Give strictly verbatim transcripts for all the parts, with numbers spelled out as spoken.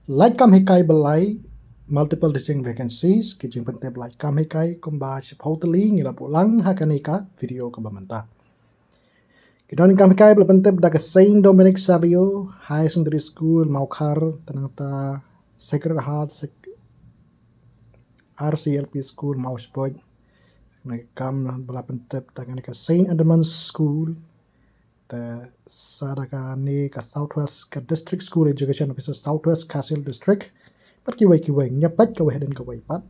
Lait kam hikai ba lai, multiple teaching vacancies, ki jingpyntip lait kam hikai kumba shiphew tylli ngi la buh lang ha kane ka video kaba mynta. Ki don kam hikai ba la pyntip da ka Saint Dominic Savio Higher Secondary School Mawkhar, te nangta Sacred Heart Sec- R C L P School Mawshboit. Kane ka kam ba la pyntip da kane ka Saint Edmund's School, te sa da kane ka Southwest, ka District School Education Officer Southwest Khasi Hills District, bad kiwei kiwei, ngin ïa peit kawei hadien kawei pat.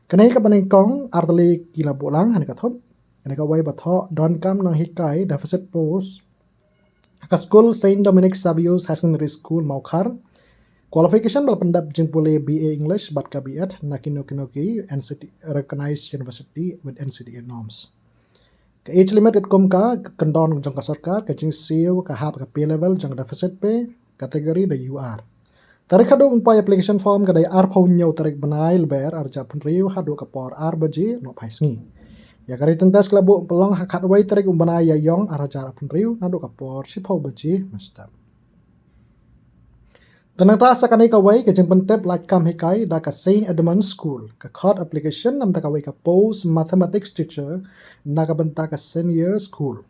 Kane kaba nyngkong, ar tylli ki la buh lang ha kane ka thup. Kane kawei ba thoh, donkam nonghikai deficit post ha ka skul Saint Dominic Savio's Higher Secondary School Mawkhar. Qualification ba la pyndep jingpule B A English bad ka B Ed na kino kino ki N C T E, recognized university with N C T E norms. Ka age limit katkum ka kyndon jong ka sorkar, ka jingsiew ka hap ka pay level jong deficit pay, category da U R. Tarik haduh ban poi application form ka dei arphew hynñiew tarik bnai Lber ar hajar arphew hynriew haduh ka por ar baje nohphai sngi. Ïa ka written test ka la buh pynlong ha khatwei tarik u bnai Ïaiong ar hajar arphew hynriew naduh ka por shiphew baje mynstep. Te nangta sa kane kawei ka jingpyntip lait kam hikai da ka Saint Edmund's School, ka khot application namar kawei ka post mathematics teacher na ka bynta ka senior school.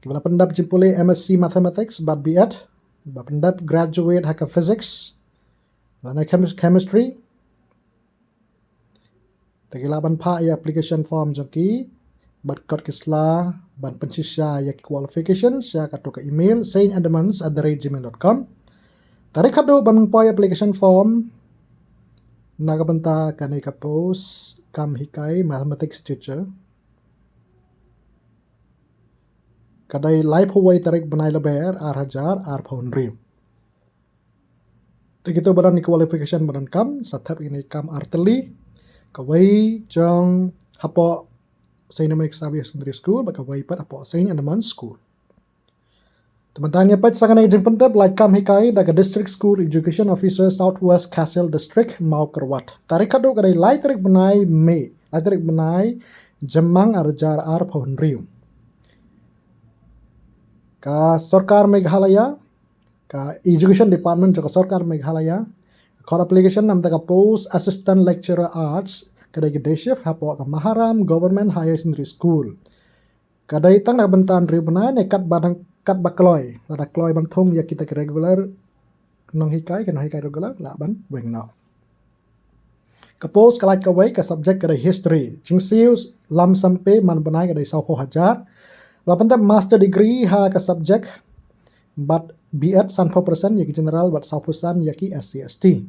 Kiba la pyndep jingpule M S C Mathematics bad B Ed, ba pyndep graduate ha ka physics lane chemis- chemistry. Te ki lah ban phah ïa application form jong ki bad kot ki sla ban pynshisha ïa ki qualification sha kato ka email saint edmunds at the rate gmail dot com. Tarik haduh ban poi application form na ka bynta kane ka post kam hikai mathematics teacher ka dei laiphew wei tarik bnai Lber ar hajar arphew hynriew. Te kito ba don ki qualification ba donkam, sa thep ïa kine ki kam ar tylli, kawei jong hapoh Saint Dominic Savio Secondary School bad kawei pat hapoh Saint Edmund's School. Te mynta ngin ïa peit sa kane ka jingpyntip lait kam hikai da ka District School Education Officer Southwest Khasi Hills District Mawkyrwat. Tarik haduh ka dei lai tarik bnai May, lai tarik bnai Jymmang ar hajar arphew hynriew. Ka sorkar Meghalaya, ka Education Department jong ka sorkar Meghalaya, khot application namar ka post Assistant Lecturer Arts, ka dei ka day shift hapoh ka Maharam Government Higher Secondary School. Ka dei tang na ka bynta hynriew bnai ne katba dang, katba kloi, lada kloi ban thung ïa kita ki regular nonghikai, ki nonghikai regular lah ban weng noh. Ka post ka lait kawei, ka subject ka dei history. Jingsiew lam sampe man bnai ka dei sawphew hajar. La pyndep master degree ha ka subject bad B Ed sanphew percent ïa ki general bad sawphew san ïa ki S C S T.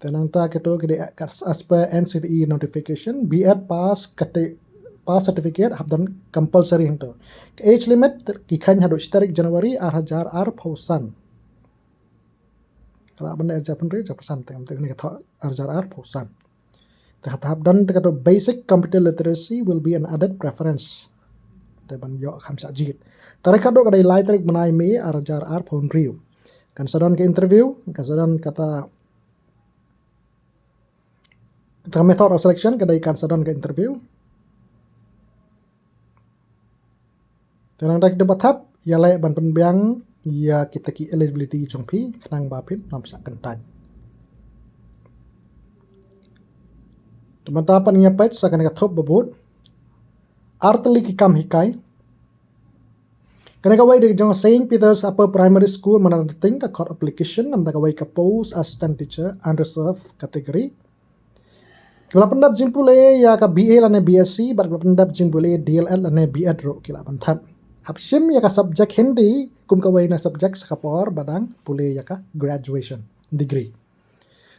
Te nangta kito ki dei as per N C T E notification, B Ed pass kate, pass certificate hap don compulsory hangto. Ka age limit ki kheiñ haduh shi tarik January ar hajar arphew san. Ka lah ban dei ar hajar arphew hynriew, ar hajar arphew san te, te kane ka thoh ar hajar arphew san. Te hap, hap don te kato basic computer literacy will be an added preference. Te ban ïoh kham shah jied. Tarik haduh ka dei lai tarik bnai May ar hajar arphew hynriew. Kan sa don ka interview, kan sa don kata, kata ka method of selection ka dei kan sa don ka interview. Te nangta kito ba thep, ïaleh ban pynbiang ïa kita ki eligibility jong phi khnang ba phin ym shah kyntait. Te mynta pat ngin ïa peit sa kane ka thup ba bud. Ar tylli ki kam hikai. Kane kawei dei jong Saint Peter's Upper Primary School Mawryngkneng, ka khot application namar kawei ka post assistant teacher unreserved category. Kiba la pyndep jingpule ïa ka B A lane B S C bad kiba la pyndep jingpule D L Ed lane B Ed ruh ki lah ban thep. Hap shim ïa ka subject Hindi kum kawei na subject sa ka por ba dang pule ïa ka graduation degree.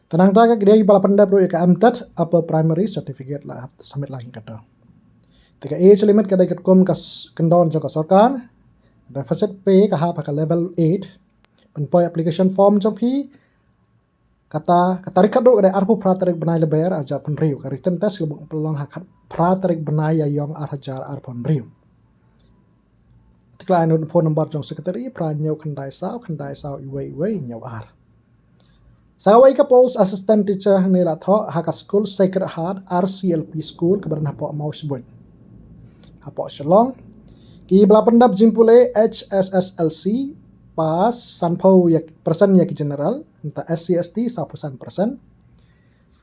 Te nangta ka dei ba la pyndep ruh ïa ka M Ted Upper Primary Certificate, la hap submit lang kato. Te ka age limit ka dei katkum ka s-, kyndon jong ka sorkar. Deficit pay ka hap ha ka level eight. Pynpoi application form jong phi. Kata, ka tarik haduh ka dei arphew phra tarik bnai Lber ar hajar arphew hynriew, ka written test ka buh pynlong ha khatphra tarik bnai Ïaïong ar hajar arphew hynriew. Te khlem phone number jong secretary, phra hynñiew khyndai saw khyndai saw wei wei hynñiew ar. Sa kawei ka post assistant teacher hangne la thoh ha ka skul Sacred Heart R C L P School kaba don hapoh Mawshboit, hapoh Shillong. Kiba la pyndep jingpule H S S L C pass sanphew ïa percent ïa ki general, nangta S C S T sawphew san percent.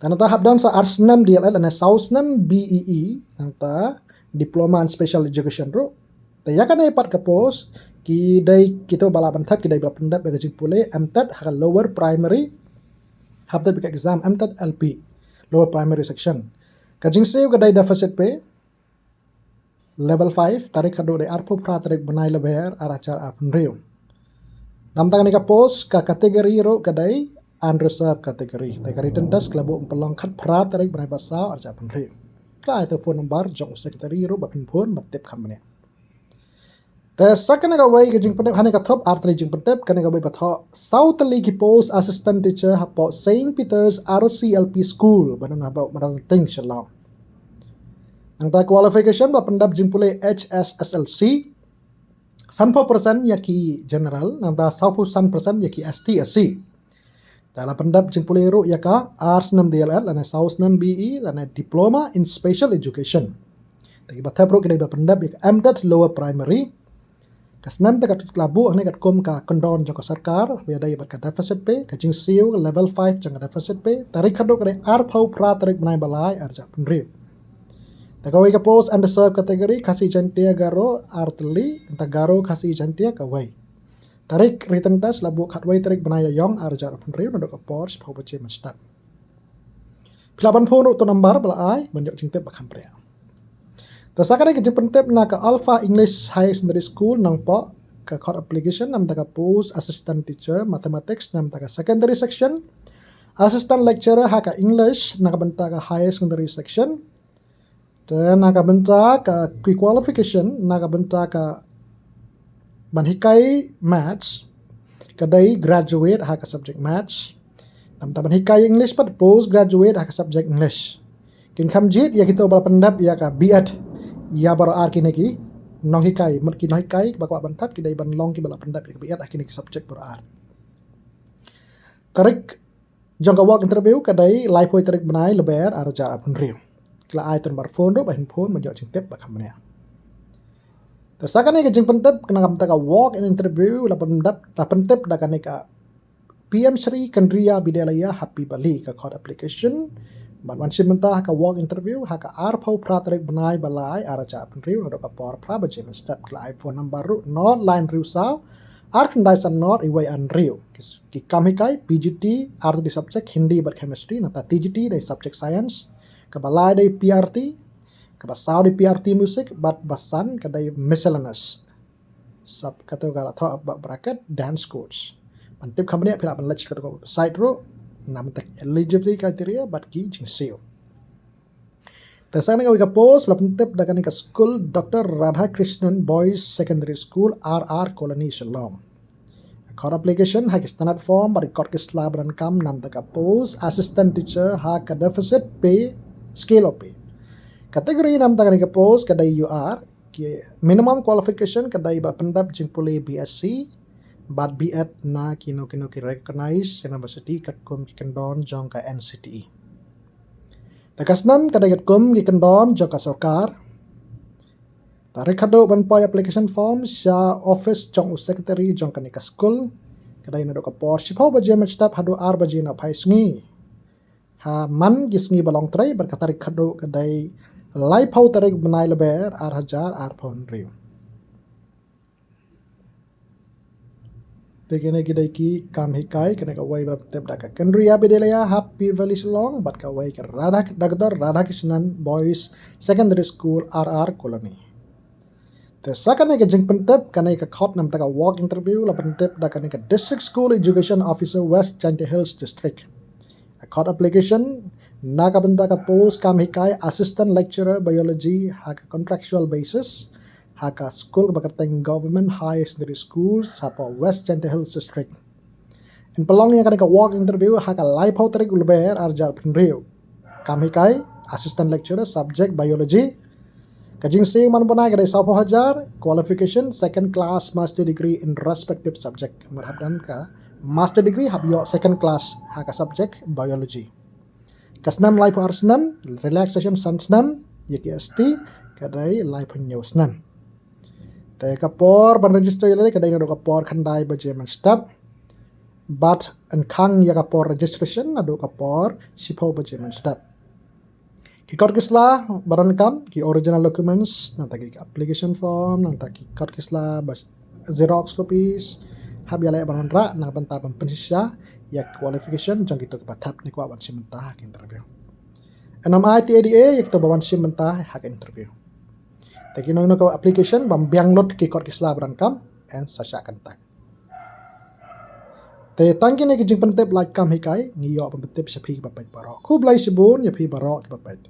Te nangta hap don sa ar snem D L Ed lane saw snem B E E, nangta diploma in special education ruh. Te ïa kane pat ka post ki dei kito ba la ban thep, ki dei ba la pyndep ïa ka jingpule M TET ha ka lower primary, hap dep ïa ka exam M TET L P, lower primary section. Ka jingsiew ka dei deficit pay, level five, tarik khadduh dei arphew phra tarik bnai Lber ar hajar arphew hynriew. Namta kane ka post ka category ruh ka dei unreserved category. Te ka written test ka la buh pynlong khatphra tarik bnai Basaw ar hajar arphew hynriew. Khlem ai te phone number jong u secretary ruh ba phin phone ba tip kham bniah. Te sa kane kawei ka jingpyntip, hane ka thop ar tylli jingpyntip, kane kawei ba thoh saw tylli ki post assistant teacher hapoh Saint Peter's R C L P School ba don ha Mawryngkneng, Shillong. Nangta qualification ba pyndep jingpule H S S L C, sanphew percent ïa ki general, nangta sawphew san percent ïa ki S T S C. Te la pyndep jingpule ruh ïa ka ar snem D L Ed lane saw snem B E lane diploma in special education. Te kiba thep ruh ki dei ba pyndep ïa ka M TET lower primary. Ka snem te ka tut ka la buh hangne katkum ka kyndon jong ka sorkar, ba ïadei bad ka deficit pay, ka jingsiew ka level five jong ka deficit pay, tarik khadduh ka dei arphew phra tarik bnai Balai ar hajar arphew hynriew. Te kawei ka post unreserved category, Khasi Jaiñtia Garo ar tylli, nangta Garo Khasi Jaiñtia kawei. Tarik written test la buh khatwei tarik bnai Ïaïong ar hajar arphew hynriew naduh ka por shiphew baje mynstep. Phi lah ban phone ruh to number ba la ai ban ïoh jingtip ba kham bniah. Te sa kane ka jingpyntip na ka Alpha English Higher Secondary School Nongpoh, ka khot application namta ka post assistant teacher mathematics namta ka secondary section, assistant lecturer ha ka English na ka bynta ka higher secondary section. Te na ka bynta ka ki qualification, na ka bynta ka ban hikai maths, ka dei graduate ha ka subject maths. Namta ban hikai English pat post graduate ha ka subject English. Kin kham jied ïa kito ba la pyndep ïa ka B.Ed, ïa baroh ar kine ki nonghikai, mut ki nonghikai ba kwah ban thep ki dei ban long kiba la pyndep ïa ka B.Ed ha kine ki subject baroh ar. Tarik jong ka walk interview ka dei laiphew tarik bnai Lber ar hajar arphew hynriew. Ki la ai to number phone ruh ba phin phone ban ïoh jingtip ba kham bniah. Te sa kane ka jingpyntip na ka bynta ka walk in interview la pyndep, la pyntip da kane ka P M Shri Kendriya Vidyalaya Happy Valley, ka khot application ban wan shim bynta ha ka walk interview ha ka arphew phra tarik bnai Balai ar hajar arphew hynriew naduh ka por phra baje mynstep. Ki la ai phone number ruh, nod lain hynriew saw ar khyndai san nod wei ar hynriew. Ki, ki kam hikai P G T ar tylli subject, Hindi bad Chemistry, nangta T G T dei subject Science, kaba lai dei P R T, kaba saw dei P R T Music, bad ba san ka dei Miscellaneous. Sub, kato ka la thoh ba bracket dance course. Ban tip kham bniah phi lah ban leit sha kato ka website ruh, namta ka eligibility criteria bad ki jingsiew. Te sa kane kawei ka post la pyntip da kane ka skul, Doctor Radhakrishnan Boys Secondary School, R R Colony, Shillong. Khot application ha ki standard form bad ki kot ki sla ba donkam namta ka post assistant teacher ha ka deficit pay, scale of pay. Category namta kane ka post ka dei U R, ki minimum qualification ka dei ba pyndep jingpule B Sc bad B.Ed na kino kino ki recognized university katkum ki kyndon jong ka N C T E. Te ka snem ka dei katkum ki kyndon jong ka sorkar. Tarik haduh ban poi application form sha office jong u secretary jong kane ka skul ka dei naduh ka por shiphew baje mynstep haduh ar baje nohphai sngi. Ha man ki sngi ba long trei bad ka tarik haduh ka dei laiphew tarik bnai Lber ar hajar arphew hynriew. Te kine ki dei ki kam hikai, kane kawei ba la pyntip da ka Kendriya Vidyalaya Happy Valley Shillong bad kawei ka Radha, Doctor Radhakrishnan Boys Secondary School, R R Colony. Te sa kane ka jingpyntip, kane ka khot namta ka walk interview la pyntip da kane ka District School Education Officer, West Jaintia Hills District. Ka khot application na ka bynta ka post kam hikai Assistant Lecturer Biology ha ka contractual basis ha ka skul ba kyrteng Government Higher Secondary School shapoh West Jaintia Hills District. Yn pynlong ïa kane ka walk interview ha ka laiphew tarik u Lber ar hajar arphew hynriew. Kam hikai Assistant Lecturer, subject Biology. Ka jingsiew man bnai ka dei sawphew hajar, qualification second class master degree in respective subject. Mut hap don ka master degree hap ïoh second class ha ka subject Biology. Ka snem laiphew ar snem, relaxation san snem, ïa ki S T ka dei laiphew hynñiew snem. Te ka por ban register ïa lade ka dei naduh ka por khyndai baje mynstep. Bad yn khang ïa ka por registration naduh ka por shiphew baje mynstep. Ki kot ki sla ba donkam, ki original documents, nangta ki application form, nangta ki kot ki sla ba xerox copies, hap ïaleh ban wanrah na ka bynta ban pynshisha ïa qualification jong kito kiba thep ne kwah ban shim bynta ha ka interview. Yn ym ai ti A D A ïa kito ba wan shim bynta ha ka interview. Te ki nongno ka application bym biang lut ki kot ki sla ba donkam, yn sa shah kyntait. Te tang kine ki jingpyntip lait kam hikai ngi ïoh ban pyntip sha phi kiba peit baroh. Khublei shibun ïa phi baroh kiba peit.